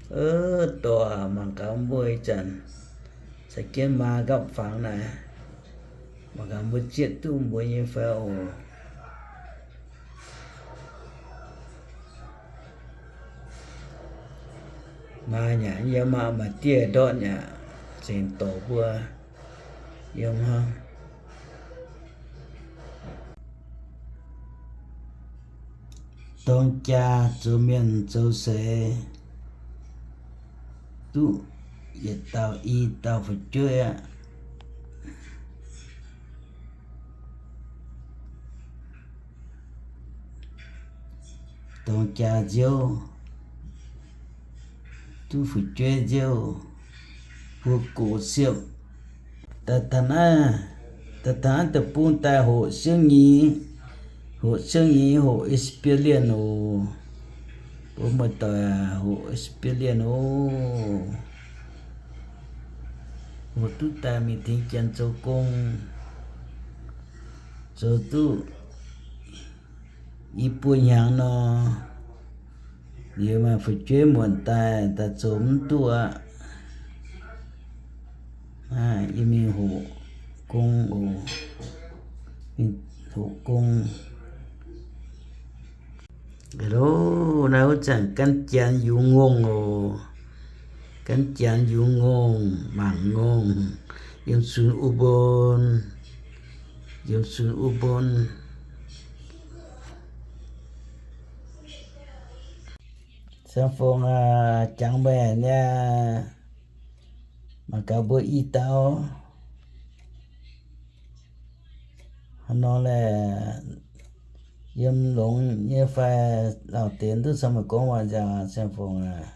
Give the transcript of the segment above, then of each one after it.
Dorh mangc gaax mbuo ih zanc caux jienv maa nqapv fangx naaic, mangc gaax mbuo zieqv duqv mbuo nyei fai oc. Maa yaac yiem aqv, maaih diev ndortv yaac zengc dorc mbuo yiem hnangv. Dorng jaa zoux mienh zoux seix duqv yietc dauh i dauh fu'jueiv aqv. Dorng jaa nziouv, duqv fu'jueiv nziouv, mbuo gox siepv. Daaih taux naaiv, daaih taux naaiv deic-bung daaih hoqc siouv nyei, hoqc siouv nyei, hoqc experience oc. Mbuo muoz-doic hoqc experience oc. Hoqc duqv daaih mingh tengx janx zoux gong, zoux duqv i buo hnyangx nor, liuz maaih fu'jueiv muonc daaih, daaih zoux mv duqv aqv. Yie mingh hoqc gong oc. Mingh hoqc gong. Hello, naaiv wuov zanc gan janx yungz ngongh oc. Gan janx yungz ngongh, mangc ngongh, yiem sun wuov mbon, yiem sun wuov mbon. Siang-Fongc aac, jangx meih niaa, mangc gaax mbuo i dauh. Hnangv nor laeh, yiem longx nyei fai lauh deix duqv caux meih gorngv waac nziaauc, Siang-Fongc aac?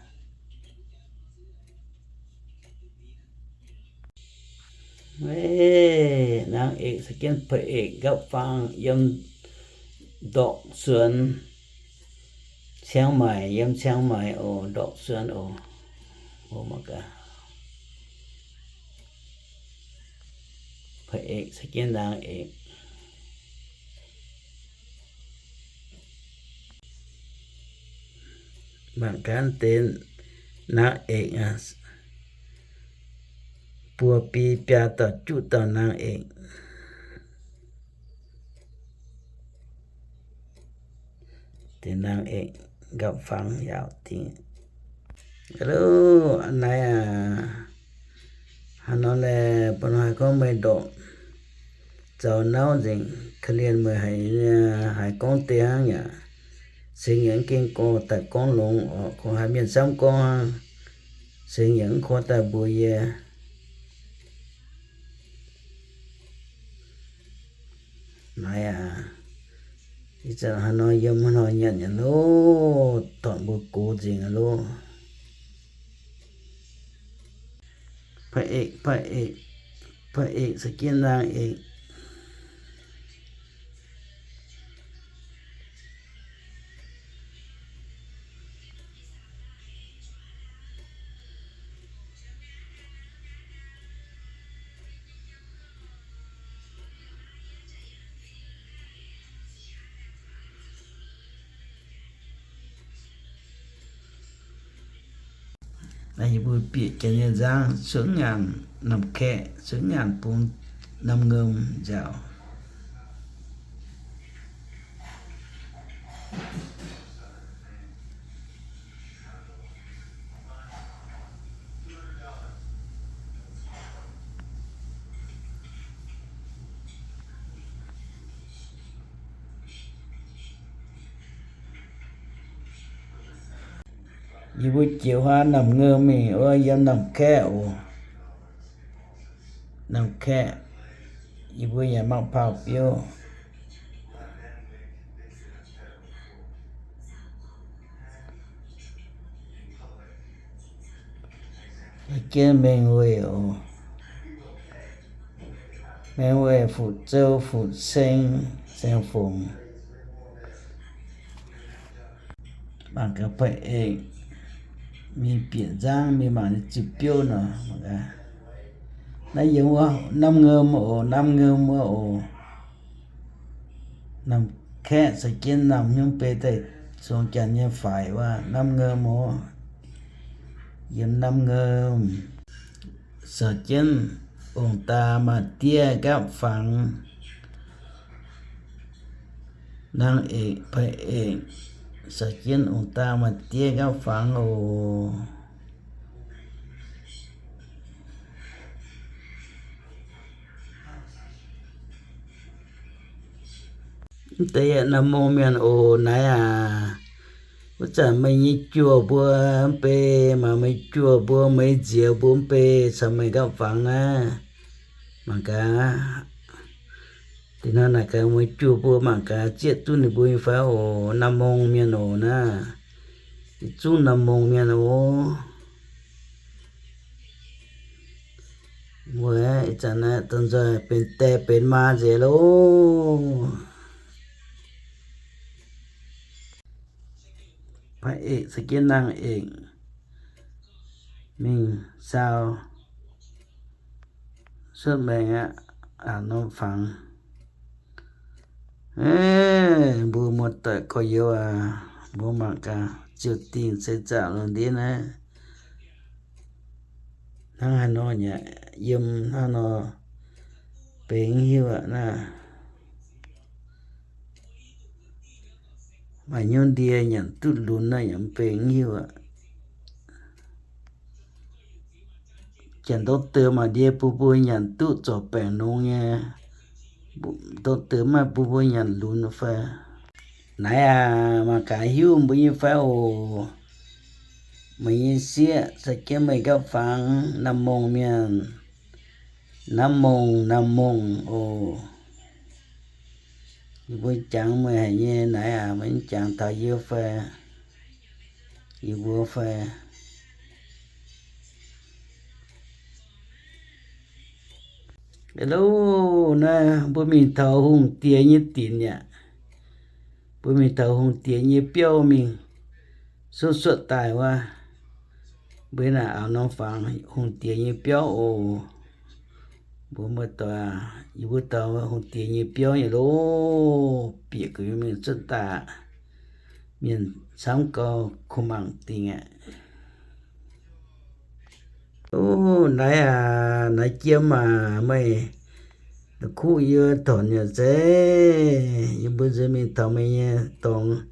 Naaiv นางเอก se jienv พระเอก nqapv fangx yiem ndorqc suonx, Chiang Mai, yiem Chiang Mai oc, ndorqc suonx oc. พระเอก se jienv นางเอก. Mangc gaax deix นางเอก aac, buo bi biaa dauh juqv dauh นางเอก. Deix นางเอก nqapv fangx yaauc dingc. Hello, a'naaiv aac, hnangv nor laeh, bun haaix gorngv meih ndorqc zaux nauv nzengc, korv-lienh meih haiz, haiz gorngv deix hnangv yaac singx yaac mv gengh gorngv daaih gorngv longx oc. Kungx haiz mienh samv gorngv hnangv, singx yaac mv koi daaih mbuox yie. Naaiv aac, ih zanc haaix nor yiem haaix nor nyanc nyei loh, dortc mbuo gox nzengc aqv loh. พระเอก พระเอก พระเอก se jienv นางเอก. Naaiv yie mbuo bieqc janx nyei nzangv, cuotv nyanc norm kaeqv, cuotv nyanc bung norm ngom nziaauc. Yie mbuo jiex huaav norm ngom mingh wuov, yiem norm kaeqv oc. Norm kaeqv, yie mbuo yaac mangc paauh biouv. Jienv mengh weih oc. Mengh weih Fuqc Zou, Fuqc Ceng, Siang-Fongc. Mangc gaax พระเอก mingh bieqc nzangv, mingh mangc ninh ziqc biouv nor. Naaiv yiem wuov Namv Ngom oc, Namv Ngom wuov oc. Namh kaeqv caux jienv Namh Hnyouv Beiv daaih zong janx nyei faix wuov, Namv Ngom oc. yiem Nam Ngom, caux jienv ong-daa maa-diev nqaapv fangx. นางเอก พระเอก caux jienv ong-daa maa-diev nqaapv fangx oc. Mv deix yaac Nam Mong Mienh oc naaiv aac. Wuov zanc meih nyei juoh mbuo mv bei, maaih meih juoh mbuo, meih nziex mbuo mv bei caux meih nqaapv fangx naaiv. Mangc gaax, da'hnangv naaic gaax meih juoh mbuo mangc gaax zieqv duqv ninh mbuo nyei fai oc. Nam Mong Mienh oc naaiv. Yietc zungv Nam Mong Mienh oc. Mbuo ih zanc naaiv dongh nzoih benx die benx maa nzengc loh. พระเอก caux jienv นางเอก mingh saau cuotv maengx aqv, aac norm fangx. Mbuo muoz-doic gorx-youz aac, mbuo mangc gaax ziouc dingh se zaqc lungh ndiev naaiv. Hnangv haaix nor yaac yiem hnangv nor benx hiuv aqv naaiv. Maaih hnyouv ndie nyanc duqv lunx naaiv yaac mv benx hiuv aqv. Janx-ndorm deix maaih ndie bun mbuo nyanc duqv zorc baengc nongx nyei, ndorm deix maaih bun mbuo nyanc lunx fai. Naaiv aac, mangc gaax hiuv mbuo nyei fai oc. Meih nyei sieqv caux jienv meih nqaapv fangx, Nam Mong Mienh, Nam Mong, Nam Mong oc. Yie mbuo jangx meih haic nyei naaiv aac, meih jangx taux yie fai, yie mbuo fai. Hello, naaiv mbuo mingh taux hungh diex nyei dinc aqv. Mbuo mingh taux hungh diex nyei biauv mingh, suotv suotv daaih wuov. Mbuo naaic auv-norm fangx hungh diex nyei biauv oc. Mbuo muoz-doic, yie mbuo taux hungh diex nyei biauv nyei loh, bieqc gu'nyuoz mingh cuotv daaih, mienh camv gau, kuh mangc dingh aqv. Ov, naaiv aac, naaiv jiem aac, meih la'kuqv yie torngc yaac zeiz, yie mbuo nzuonx mingh taux meih nyei dorngx.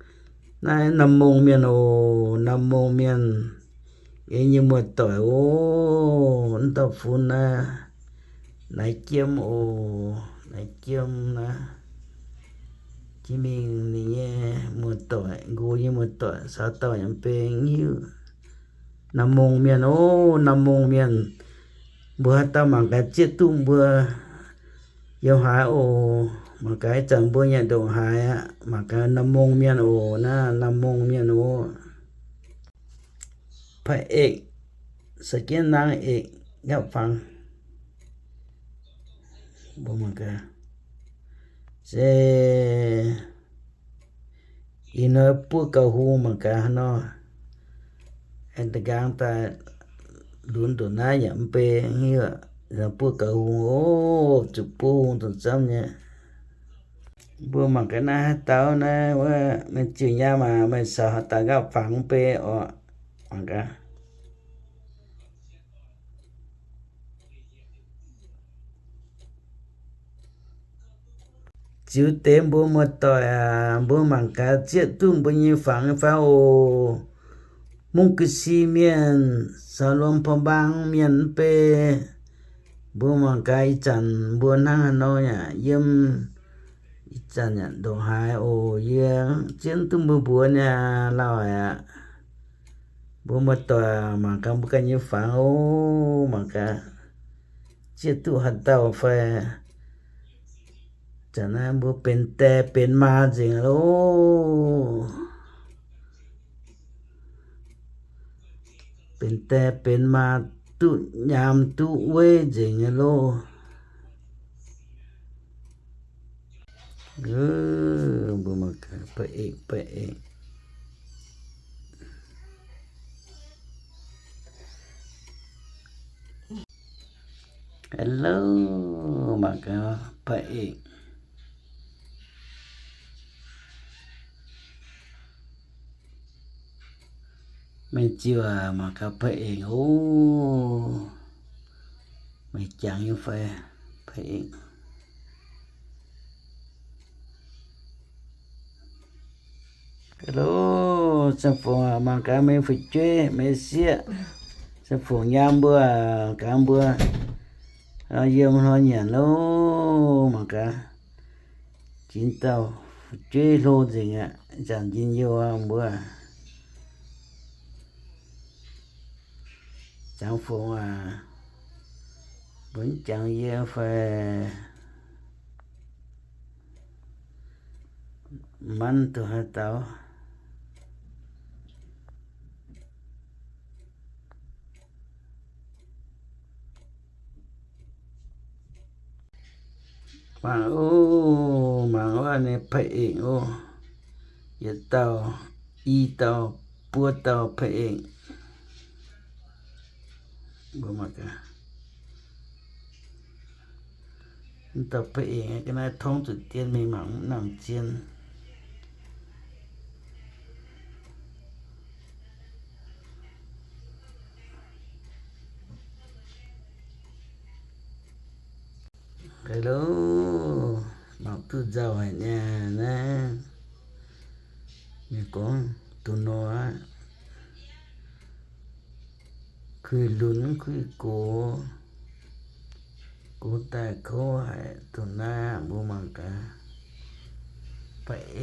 Naaiv Nam Mong Mienh oc, Nam Mong Mienh, yie nyei muoz-doic oc, mv dauh fun naaiv, naaiv jiem oc, naaiv jiem naaiv. Jiex mingh ninh nyei muoz-doic, nqox nyei muoz-doic, saax dauh yaac mv benx hiuv. Nam Mong Mienh oc, Nam Mong Mienh, mbuo haaix dauh mangc gaax zieqv duqv mbuo yiem haaix oc. Mangc gaax ih zanc mbuo nyanc ndongc haaix aqv. Mangc gaax Nam Mong Mienh oc, naaiv Nam Mong Mienh oc. พระเอก caux jienv นางเอก nqaapv fangx. Mbuo mangc gaax, se ih hnoi buov gauh hung mangc gaax haaix nor. Aengx da'nqaang daaih lunx ndongc naaiv yaac mv bei hiuv, buov gauh hung oc, zuqc buov hung dongh zamv nyei. Mbuo mangc gaax naaiv haaix dauh naaiv wuov, meih ziouc nyaam aac, meih caux haaix dauh nqaapv fangx mv bei oc. Mangc gaax. Ziux deix mbuo muoz-doic aac, mbuo mangc gaax zieqv duqv mbuo nyei fangx nyei fai oc. Mungv ga'sie mienh caux Luang Prabang mienh mv bei, mbuo mangc gaax ih zanc mbuo hnangv haaix nor yaac yiem, ih zanc yaac ndongc haaix oc. Yie zieqv duqv mbuo mbuox nyei lauh aqv. Mbuo muoz-doic mangc gaax mbuo ganh nyei fangx oc, mangc gaax zieqv duqv haaix dauh fai. Zanc naaiv mbuo benx die benx maa nzengc loh. Benx die benx maa duqv nyaam duqv weiv nzengc nyei loh. Mbuo mangc gaax พระเอก พระเอก Hello, mangc gaax พระเอก. Meih ziuc mangc gaax พระเอก oc. Meih jangx nyei fai พระเอก? Hello, Ziangh Fongc, mangc gaax meih fu'jueiv, meih sieqv. Ziangh Fongc nyaam mbuo, gaax mbuo yiem hnoi nyanc loh. Mangc gaax, jiex dauh fu'jueiv hlo nzengc aqv, zanc njien-youh mbuo. Ziangh Fongc aac, mbuo jangx yie fai? Manv duqv haaix dauh? Mangc oc, mangc wuov nyei พระเอก oc. Yietc dauh, i dauh, buo dauh พระเอก. Mbuo mangc gaax, dauh พระเอก ga'naaiv tongv zuqc dien mingh mangc nangh zien. Hello, mangc duqv nzauh haic nyei naaiv. Mienh gorngv duqv nor aqv. Kuiv lunx kuiv gox, gox daaih kouv haic. Dongh naaiv mbuo mangc gaax, พระเอ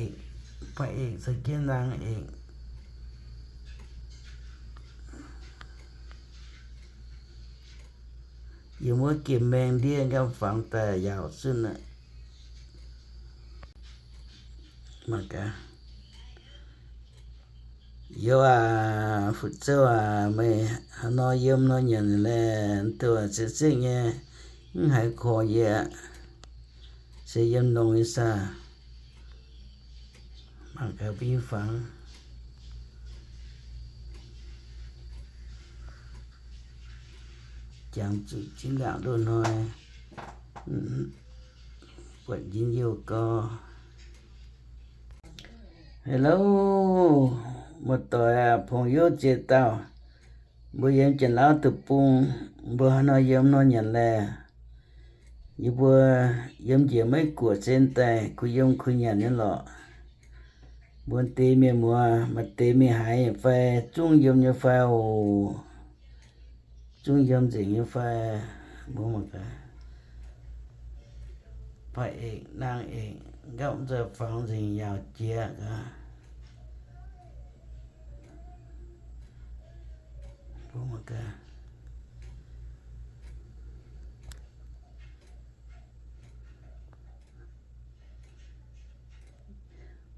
ก se jienv นางเอก. Yiem wuov gemh maeng ndiev nqamv fangx daaih yaauc zunv aqv. Mangc gaax, youh aac, fu'zouv aac, meih haaix nor yiem nor nyanc laeh? Mv duqv, se zengv nyei, mv haiz korc yie aqv. Se yiem nongx nyei saah? Mangc gaax mbuo nyei fangx, jangx zuqc zinh ndaangc loz-hnoi, buatc njien-youh gau. Hello, muoz-doic aac, 朋友 ziex dauh, mbuo yiem Janx-Lauv deic-bung, mbuo haaix nor yiem nor nyanc laeh? Yie mbuo yiem njiec Meiv Guoqv se daaih kuh yiem kuh nyanc nyei lorqc. Mbuo deix mienh muoz maaih deix mingh haaix nyei fai? Zungv yiem nyei fai oc? Zungv yiem nzengc nyei fai? Mbuo mangc gaax, พระเอก นางเอก nqaapv nzoih fangx nzengc yaauc jiex aqv. Mbuo mangc gaax,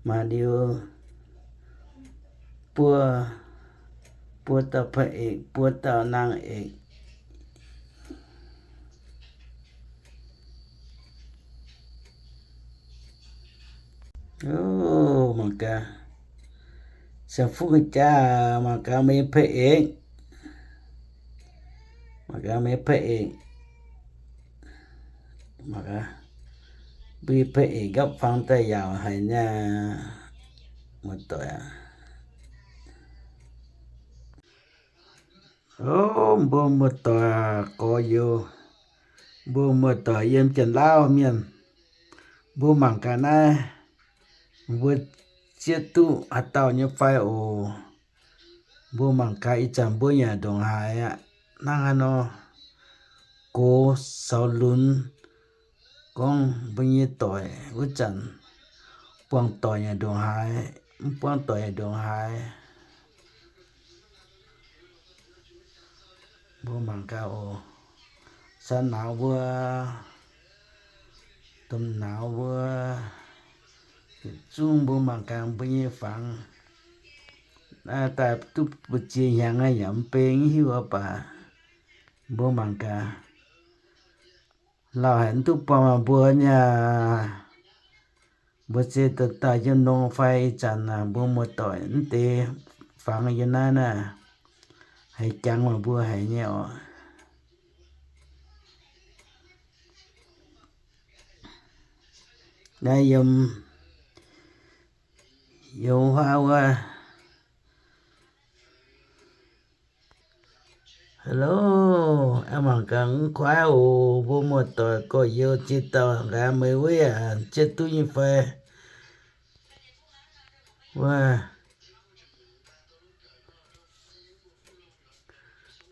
maaih liuz buo, buo dauh พระเอก buo dauh นางเอก. Mangc gaax, siang fuqv ga'jaav, mangc gaax meih nyei พระเอก, mangc gaax meih nyei พระเอก, mangc gaax, mbuo nyei พระเอก nqaapv fangx daaih yaauc haic nyei, muoz-doic aac. O, mbuo muoz-doic gorx-youz, mbuo muoz-doic yiem Janx-Lauv mienh, mbuo mangc gaax naaiv, mbuo zieqv duqv haaix dauh nyei fai oc? Mbuo mangc gaax, ih zanc mbuo yaac ndongc haaix aqv. Hnangv haaix nor, gox saux lunx, gorngv mbuo nyei doic wuov zanc buangh doic yaac ndongc haaix, mv buangh doic yaac ndongc haaix. Mbuo mangc gaax oc. San nauz mbuo, domh nauz mbuo, yietc zungv mbuo mangc gaax mbuo nyei fangx, naaiv daaih duqv mbu'ziex hnyangx yaac mv bei, mv hiuv oc baac mbuo mangc gaax. Lauh haic, mv duqv buangh mbuo nyei aac. Mbuo se dauh dauh yiem nor fai? Ih zanc naaic mbuo muoz-doic mv deix fangx yiem naaiv naaiv, haiz jangx meih mbuo haic nyei oc. Naaiv yiem, yiem huaav wuov, Hello, mangc gaax mv kuaaiv oc. Mbuo muoz-doic gorx-youz ziex dauh nqa'haav meih wuov yaac zieqv duqv nyei fai? Wuov,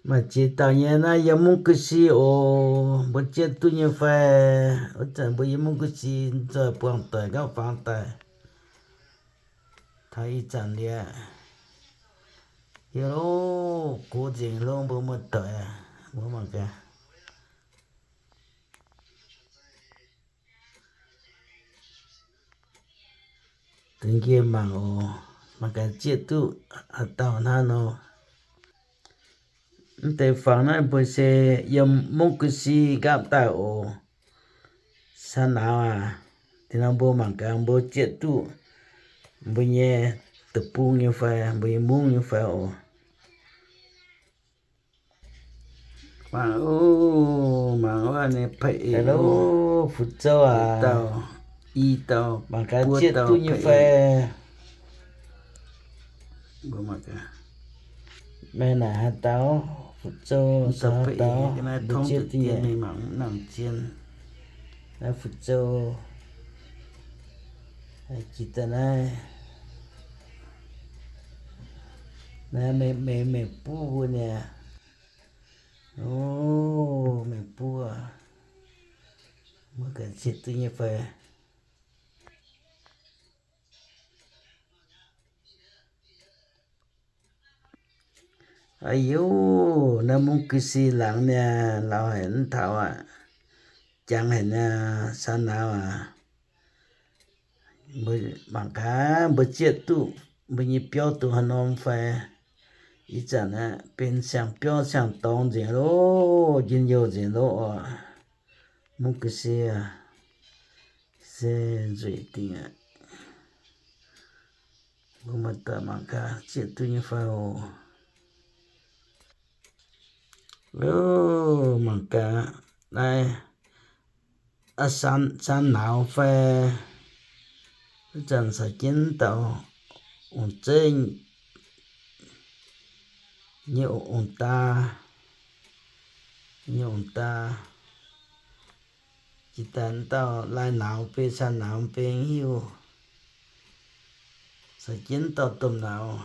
maaih ziex dauh nyei naaiv yiem mungv ga'sie oc. Mbuo zieqv duqv nyei fai? Wuov zanc mbuo yiem mungv ga'sie nzoih buangh doic nqaapv fangx daaih. Taux ih zanc liuz, hiuv loh, gox nzengc loh mbuo muoz-doic aac. Mbuo mangc gaax. Dengv njiec mangc oc. Mangc gaax zieqv duqv haaix dauh hnangv nor. Mv deix fangx naaiv mbuo se yiem mungv ga'sie nqaapv daaih oc. Saa nauz aac, da'naaiv mbuo mangc gaax mbuo zieqv duqv mbuo nyei deic-bung nyei fai, mbuo nyei mungv nyei fai oc. Mangc oc, mangc wuov ninh pa'eix oc. Fu'zou aac, i dauh, mangc gaax zieqv duqv nyei fai. Meih naaic haaix dauh? Fu'zou, haaix dauh? Mbuo zieqv duqv nyei. Naaiv fu'zou. Jiex daaih naaiv. Naaiv meih, meih, meih buov mbuo niaa. Oc, meih buov. Mbuo ganh zieqv duqv nyei fai? Aa yoh, naaiv mungv ga'sie laangz niaa, lauh haic mv taux aqv. Jangx haic niaa, saa nauz aac. Mbuo mangc gaax mbuo zieqv duqv mbuo nyei biauv dongh haaix norm fai. Ih zanc aeqv, benx siang-biauv siang-dorngx nzengc loh, njien-youh nzengc loh oc. Mungv ga'sie se nzueic dingc aqv. Mbuo muoz-doic mangc gaax zieqv duqv nyei fai oc. Mangc gaax naaiv, aa, saan nauz fai. Wuov zanc caux jienv dauh ong-zeiv nyei ong-daa, nyei ong-daa. Jiex daaih dauh lai nauz beiv, saan nauz beiv hiuv. Caux jienv dauh domh nauz,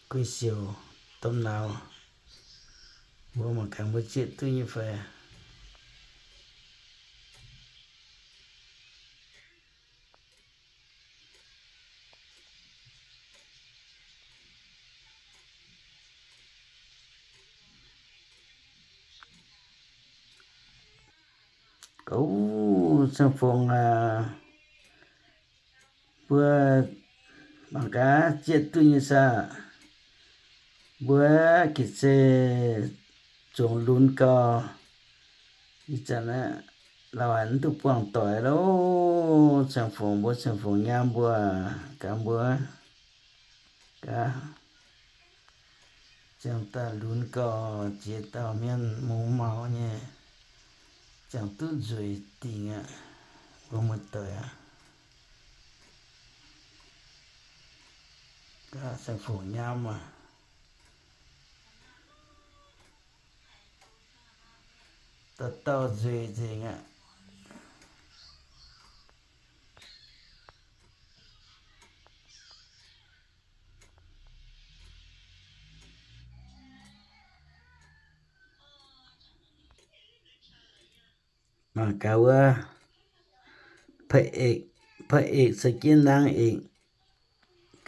guei siouc domh nauz. Mbuo mangc gaax mbuo zieqv duqv nyei fai. Gouv ceng-fongc aac, mbuo mangc gaax zieqv duqv nyei saah. Mbuo gitv se zongc lunx gau. Ih zanc aeqv, lauh haic mv duqv buangh doic loh. Ceng-fongc mbuo, ceng-fongc nyaam mbuo, gaax mbuo, gaax ziangh daaih lunx gau, ziex dauh hmien mungz maux nyei, ziangh duqv nzueic dingc aqv. Mbuo muoz-doic aac, gaax ceng-fongc nyaam aac, dauh dauh nzueic nzengc aqv. Mangc gaax wuov, พระเอก พระเอก caux jienv นางเอก,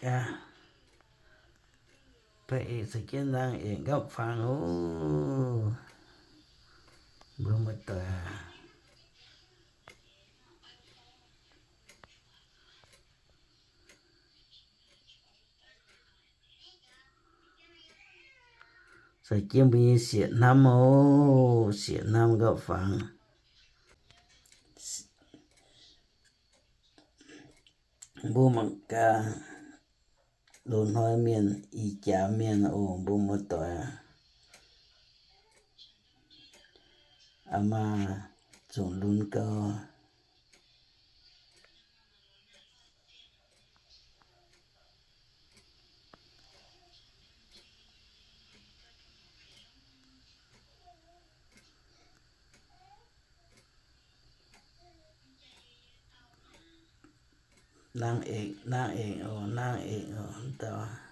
gaax, พระเอก caux jienv นางเอก nqaapv fangx oc. Mbuo muoz-doic aac, caux jienv mbuo nyei sieqv hnamv oc, sieqv hnamv nqaapv fangx. Mbuo mangc gaax, loz-hnoi mienh, ih jaax mienh oc, mbuo muoz-doic aac. Aa maa, zungh lunx gau. Nangv eng, nangv eng oc, nangv eng oc, mv dauh.